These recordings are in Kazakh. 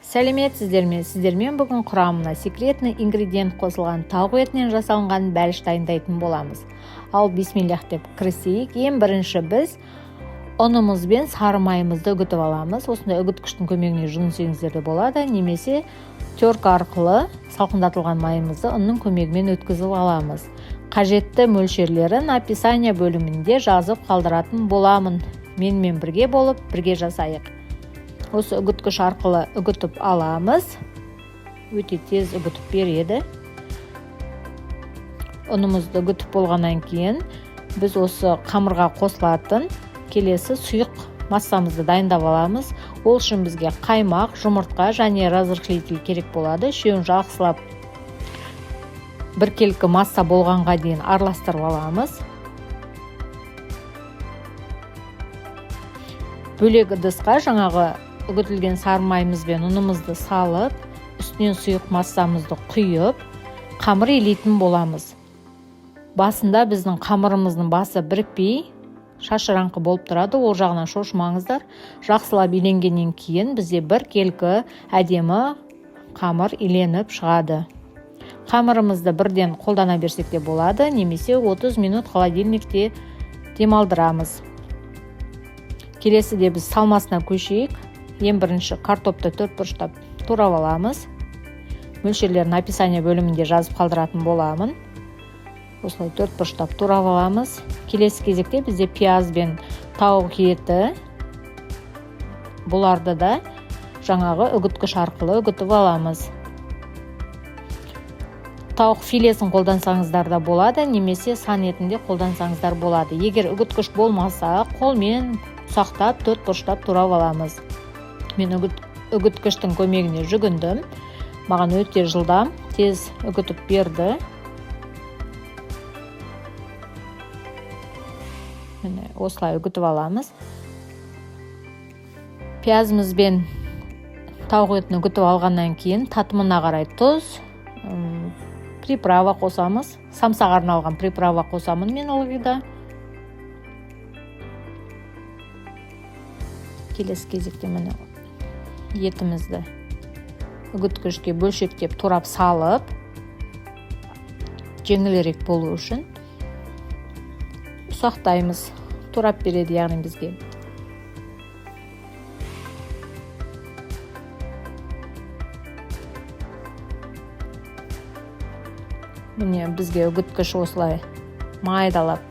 Сәлеметсіздер ме? Сіздермен бүгін құрамына секретный ингредиент қосылған тауық етінен жасалынған бәліш дайындайтын боламыз. Ал бисмиллах деп кірісейік. Ең бірінші біз ұнымыз бен сары майымызды үгітіп аламыз. Осындай үгіткіштің көмегіне жүгінсеңіздер де болады, немесе терка арқылы салқындатылған майымызды ұнның көмегімен өткізіп аламыз. Қажетті мөлшерлерін описание бөлімінде жазып қалдыратын боламын. Менімен бірге болып, бірге жасайық. Осы үгіткіш арқылы үгітіп аламыз. Өте тез үгітіп береді. Ұнымызды үгітіп болғаннан кейін біз осы қамырға қосылатын келесі сұйық массамызды дайындап аламыз. Ол үшін бізге қаймақ, жұмыртқа және разрыхлитель керек болады. Үшеуін жақсылап біркелкі масса болғанға дейін араластырып аламыз. Бөлек ыдысқа жаңағы үгітілген сары майымыз бен ұнымызды салып, үстінен сұйық массамызды құйып, қамыр илейтін боламыз. Басында біздің қамырымыздың басы бірікпей шашыраңқы болып тұрады, ол жағынан шошымаңыздар. Жақсылап иленгеннен кейін бізде біркелкі әдемі қамыр иленіп шығады. Қамырымызды бірден қолдана берсек те болады, немесе 30 минут холодильникте демалдырамыз. Келесіде біз салмасына көшейік. Ең бірінші картопты төрт бұрыштап турап аламыз. Мөлшерлерін описание бөлімінде жазып қалдыратын боламын. Осылай төрт бұрыштап турап аламыз. Келесі кезекте бізде пияз бен тауық еті. Бұларды да жаңағы үгіткіш арқылы үгітіп аламыз. Тауық филесін қолдансаңыздар да болады, немесе сан етінде қолдансаңыздар болады. Егер үгіткіш болмаса, қолмен ұсақтап төрт бұрыштап турап аламыз. Мен үгіткіштің көмегіне жүгіндім. Маған өте жылдам, тез үгітіп берді. Міне, осылай үгітіп аламыз. Пиязымыз бен тауық етін үгітіп алғаннан кейін татымына қарай тұз, приправа қосамыз. Самсаға арналған приправа қосамын мен ылғи да. Келесі кезекте міне етімізді үгіткішке бөлшектеп турап салып, жеңілірек болу үшін ұсақтаймыз. Турап береді, яғни бізге. Міне, бізге үгіткіш осылай майдалап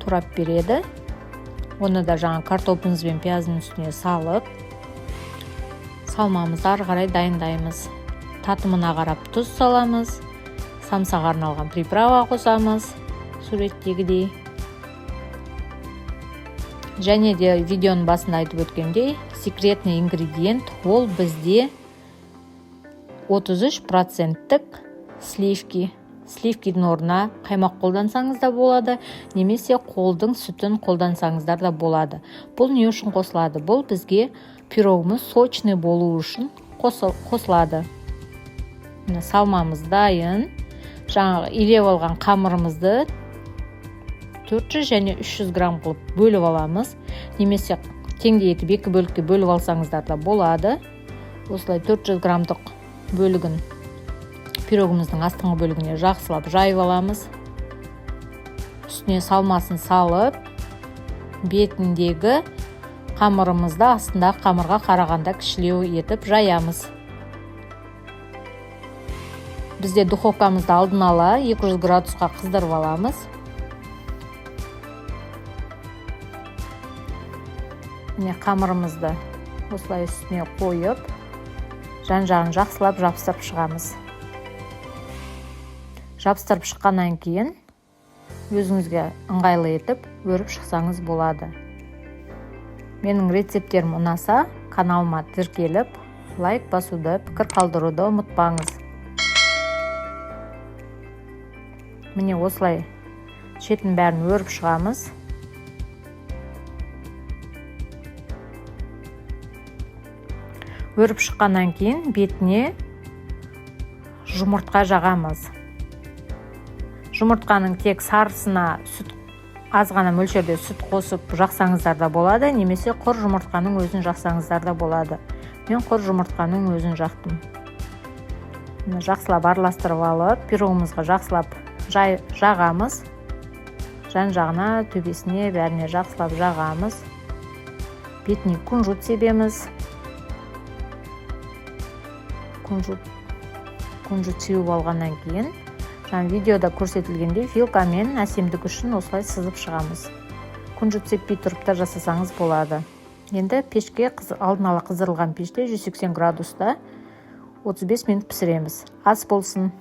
турап береді. Оны да жаңа картопымыз бен пияздың үстіне салып, салмамызды ары қарай дайындаймыз. Татымына қарап тұз саламыз, самсаға арналған приправа қосамыз суреттегідей. Және де видеоның басында айтып өткендей, секретный ингредиент ол бізде 33 проценттік сливки. Сливкидің орнына қаймақ қолдансаңыз да болады, немесе қолдың сүтін қолдансаңыздар да болады. Бұл не үшін қосылады? Бұл бізге пирогымыз сочный болу үшін қосылады. Міне, салмамыз дайын. Жаңағы илеп алған қамырымызды 400 және 300 грамм қылып бөліп аламыз, немесе теңдей етіп екі бөлікке бөліп алсаңыздар да болады. Осылай 400 граммдық бөлігін пирогымыздың астыңғы бөлігіне жақсылап жайып аламыз. Үстіне салмасын салып, бетіндегі қамырымызды астындағы қамырға қарағанда кішілеу етіп жаямыз. Бізде духовкамызды алдын ала 200 градусқа қыздырып аламыз. Міне, қамырымызды осылай үстіне қойып, жан-жағын жақсылап жабыстырып шығамыз. Жабыстырып шыққаннан кейін өзіңізге ыңғайлы етіп өріп шықсаңыз болады. Менің рецепттерім ұнаса, каналыма тіркеліп, лайк басуды, пікір қалдыруды ұмытпаңыз. Міне, осылай шетін бәрін өріп шығамыз. Өріп шыққаннан кейін бетіне жұмыртқа жағамыз. Жұмыртқаның тек сарысына сүт, аз ғана мөлшерде сүт қосып жақсаңыздар да болады, немесе құр жұмыртқаның өзін жақсаңыздар да болады. Мен құр жұмыртқаның өзін жақтым. Жақсылап араластырып алып, пирогымызға жақсылап жай, жағамыз. Жан жағына, төбесіне, бәріне жақсылап жағамыз. Бетіне кунжут себеміз. Кунжут сеуіп алғаннан кейін, жаңа видеода көрсетілгендей, вилкамен әсемдік үшін осылай сызып шығамыз. Кунжут сеппей тұрып та жасасаңыз болады. Енді пешке, алдын ала қыздырылған пеште 180 градуста 35 минут пісіреміз. Ас болсын!